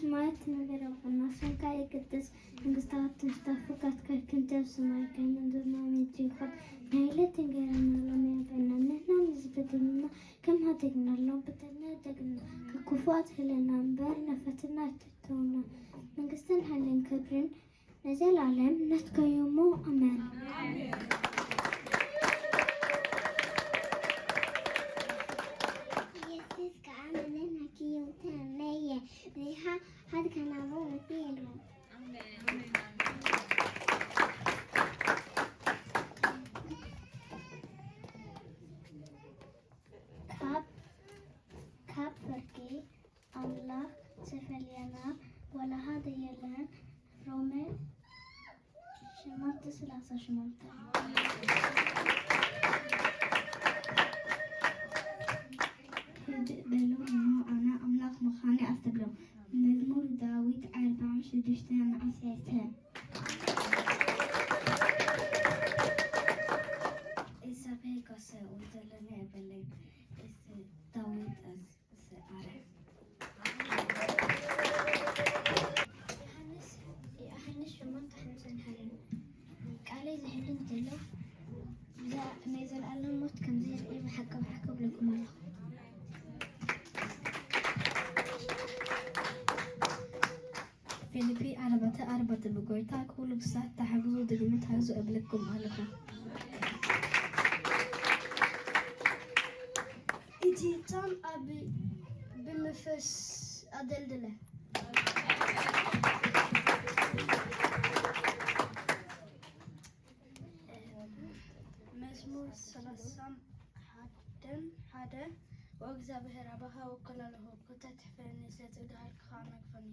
ሰማያት ነገር ኣቦና፣ ስምካ ይቅደስ፣ መንግስትካ ትምጻእ፣ ፍቃድካ ትኩን፣ ከም ሰማይ ከምኡ ምድሪ ይኹን። ናይ ዕለት እንጀራና ሎሚ ሃበና፣ ንሕና ንዝበደሉና ከም ሓደግና ሎም በደልና፣ ሓደግና ካብ ክፉእ ኣድሕነና እምበር፣ ናብ ፈተና ኣይተእትወና። መንግስትን ሓይልን ክብርን ንዘለኣለም ናትካ እዩ እሞ፣ ኣሜን። ኢየሱስ ከዓ መለናኪ ይውተመየ ዚሃ ሓድካ ናቦ ወትየሉ። ካብ ካብ ፍርቂ ኣምላኽ ዝፈልየና ዋላ ሓደ የለን። ሮሜ ሸሞንተ ሰላሳ ሸሞንተ። ህድእ በሉ እሞ ኣነ ኣምላኽ ምዃነይ ኣስተብህሎም። መዝሙር ዳዊት ኣርብዓን ሽዱሽተን ዓሰርተ። ኤሳቤ ከሰ ወተለነ በለይ እስ ዳዊት እስ እስ ኣረ። ዮሃንስ ዮሃንስ ሸሞንተ ሓምሳን ሓደን። ቃለይ ዝሕልን ዘሎ ብዛ ናይ ዘለኣለም ሞት ከም ዘይርኢ ብሓቂ ብሓቂ እብለኩም ኣለኹ። ፊልፒ ኣርባዕተ ኣርባዕተ። ብጎይታ ኩሉ ግሳት ተሓግዙ፣ ድግምት ሓግዙ እብለኩም ኣለኹ። እቲ ታም ኣብ ብምፍስ ኣደልደለ። መዝሙር ሰላሳን ሓደን ሓደ። ወእግዚኣብሔር ኣባኻ ወከል ኣለኹ፣ ኮታ ትሕፈኒ፣ ስለ ጽድቃኻ መግፈኒ።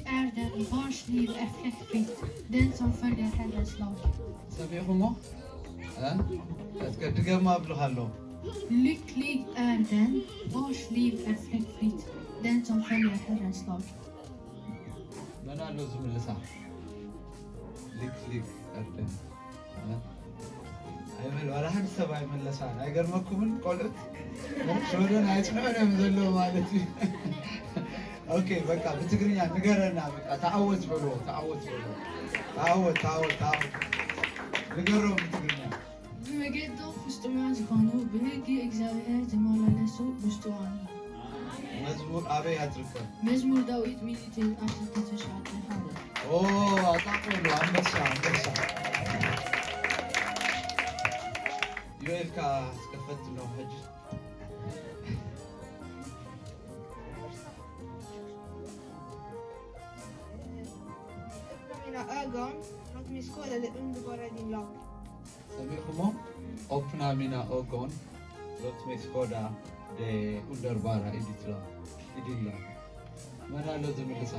Är den vars liv är fläckfritt, den som följer Herrens lag. ሰሚዕኹሞ? እ? እስከ ድገማ ኣብልኻ ኣሎ። Lycklig är den vars liv är fläckfritt, den som följer Herrens lag. መን ኣሎ ዝምልሳ? ሊክ ሊክ ኣርደን ኣይበል ዋላ ሓንቲ ሰብ ኣይመለሳን። ኣይገርመኩምን ቆልዑት? ሸወደን ኣይጽንዑን እዮም ዘለዉ ማለት እዩ። ኦኬ በቃ ብትግርኛ ንገረና በቃ ተዓወት በልዎ ተዓወት በልዎ ተዓወት ተዓወት ተዓወት ንገሮም ብትግርኛ። ብመገዶም ፍጹማት ዝኾኑ፣ ብሕጊ እግዚኣብሔር ዝመላለሱ ብፁዓን እዮም። መዝሙር ኣበይ እያ ትርከብ? መዝሙር ዳዊት ሚእትን ዓሰርተ ትሽዓተ ሓደ። ኦ ኣጣቆሉ ኣንበሳ ኣንበሳ ዮኤል ከኣ እስከ ፈትኖ ሕጂ። Öppna mina ögon, låt mig skåda det underbara i din lag. ሰሚዕኹሞ? Öppna mina ögon, låt mig skåda det underbara i ditt lag. I din lag. መን ኣሎ ዝምልሳ?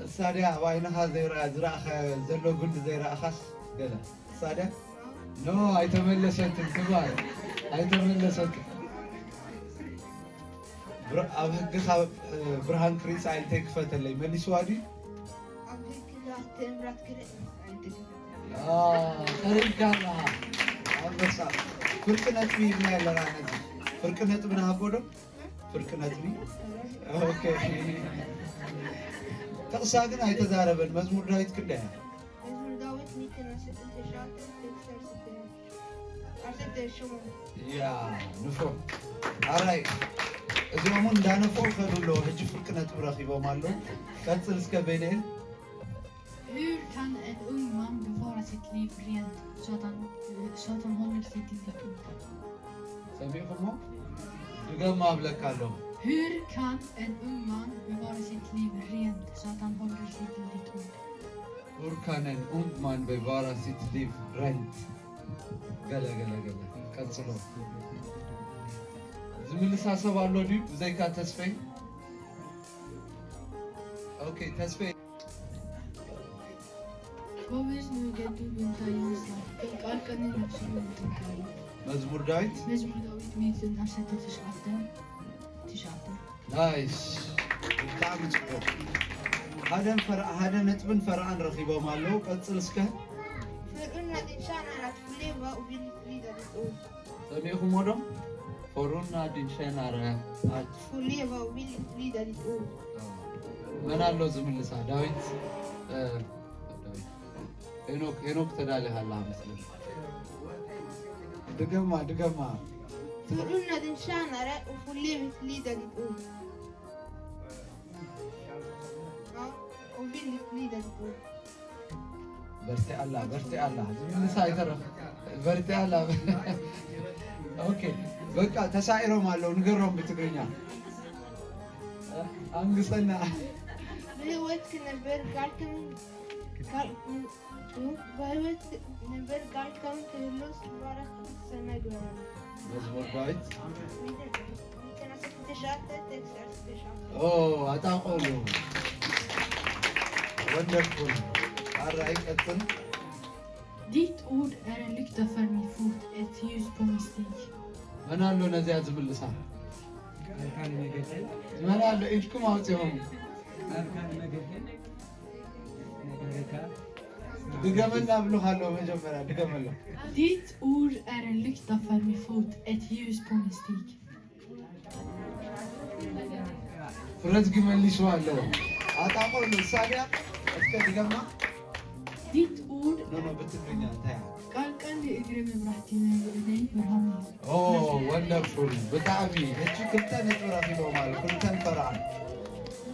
እሳ ድያ ኣብ ዓይንኻ ዘይረኣ ዝረኣኸ ዘሎ ጉንዲ ዘይረኣኻስ ገለ እሳ ድያ? ኖ ኣይተመለሰትን ትባል ኣይተመለሰትን። ብር- ኣብ ሕግኻ እ፣ ብርሃን ክሪስ ኣይልተይ ክፈተለይ መሊስዋ ድዩ? Av hyckla temrat gräs. አ፣ ቀሪብካ ኣለኻ። ኣንበሳ ፍርቂ ነጥቢ ሂብና ኣለና ነዚ ፍርቂ ነጥቢ ንሃቦ ዶ? ፍርቂ ነጥቢ ኦኬ። ጥቕሳ ግን ኣይተዛረበን። መዝሙር ዳዊት ክንደያ? Mezmur David mitten av syttiotio, text av syttiosju. ያ ንፎ ኣራይ እዚኦም እውን እንዳነፎ ከዱ ኣለዎ። ሕጂ ፍርቂ ነጥቢ ረኺቦም ኣለዉ። ቀጽል እስከ ቤንኤል። Hur kan en ung man bevara sitt liv rent så att han, så att han håller sig till ditt ord? ሰሚዕኹሞ? ድገማ ኣብለካ ኣለኹ። Hur kan en ung man bevara sitt liv rent så att han håller sig till ditt ord? Hur kan en ung man bevara sitt liv rent? ገለ ገለ ገለ ቀጽሎ። ዝምልሳ ሰብ ኣሎ ድዩ ብዘይካ ተስፈይ? ኦኬ ተስፈይ። ጎበዝ ንገዱ ብምንታይ ይመስላል? ግን ቃል ቀኒ ነፍሱ ብምጥንካሪ። መዝሙር ዳዊት መዝሙር ዳዊት ሚእትን ዓሰርተ ትሽዓተ ትሽዓተ። ናይስ ብጣዕሚ ጽቡቕ። ሓደ ፈረ- ሓደ ነጥብን ፈረቓን ረኺቦም ኣለዉ። ቀጽል እስከ። För unna din tjänare att få leva och villigt lyda ditt ord. ሰሚዕኹሞ ዶ? För unna din tjänare att Få leva och villigt lyda ditt ord. መን ኣሎ ዝምልሳ? ዳዊት እ፣ ዳዊት ሄኖክ ሄኖክ ተዳሊኻ ኣለኻ መስለኒ። ድገማ ድገማ። För unna din tjänare och få villigt lyda ditt ord. Ja, och villigt lyda ditt ord. በርቲኣላ በርቲኣላ ዝምልሳ ኣይተረፍ በርቲኣላ። ኦኬ በቃ ተሳኢሮም ኣለዉ ንገሮም ብትግርኛ። ኣንግሰና። ብህይወት ክነብር ጋልክም ጋል- በህይወት ክነብር ጋልክም ክህሉ ባረኽ ሰናይ ግበረና። መዝሙር ዳዊት ሚእትን ዓሰርተ ትሽዓተ text ዓሰርተ ትሽዓተ። ኦ ኣጣቆሉ ወንደርፉል ኣራይ ቀጽል። Ditt ord är en lykta för min fot, ett ljus på min stig. መን ኣሎ ነዚኣ ዝምልሳ? ቃልካ ንመገደይ መን ኣሎ ኢድኩም ኣውፅኹም? ቃልካ ንመገደይ ነገርካ ድገመና ብሉኻ ኣሎ መጀመርያ ድገመሎ። Ditt ord är en lykta för min fot, ett ljus på min stig. ፍረዝጊ መሊስዋ ኣለዎ። ኣጣቆ መሳርያ እስከ ድገማ። Ditt ord ኖ ኖ ብትግርኛ እንታይ እያ? ቃል ቃል ንእግሪ መብራህቲ ናይ እግረይ ብርሃን እዩ። ኦ ወንደርፉል ብጣዕሚ ሕጂ ክልተ ነጥቢ ረኺቦም ኣሉ ክልተን ፈረቓን።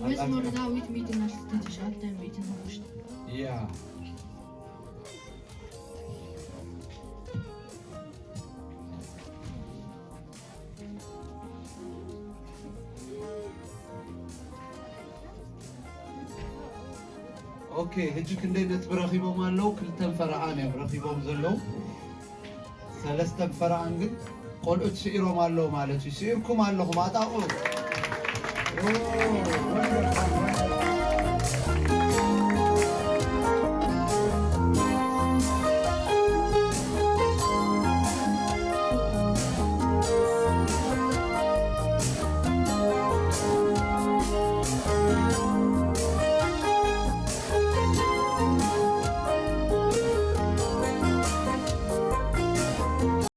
መዝሙር ዳዊት ሚእትን ዓሰርተ ትሽዓተ ሚእትን ሓሙሽተ። ያ ኦኬ ሕጂ ክንደይ ነጥቢ ረኺቦም ኣለዉ? ክልተን ፈረቓን እዮም ረኺቦም ዘለዉ። ሰለስተን ፈረቓን ግን ቆልዑት ስዒሮም ኣለዉ ማለት እዩ። ስዒርኩም ኣለኹም ኣጣቑ።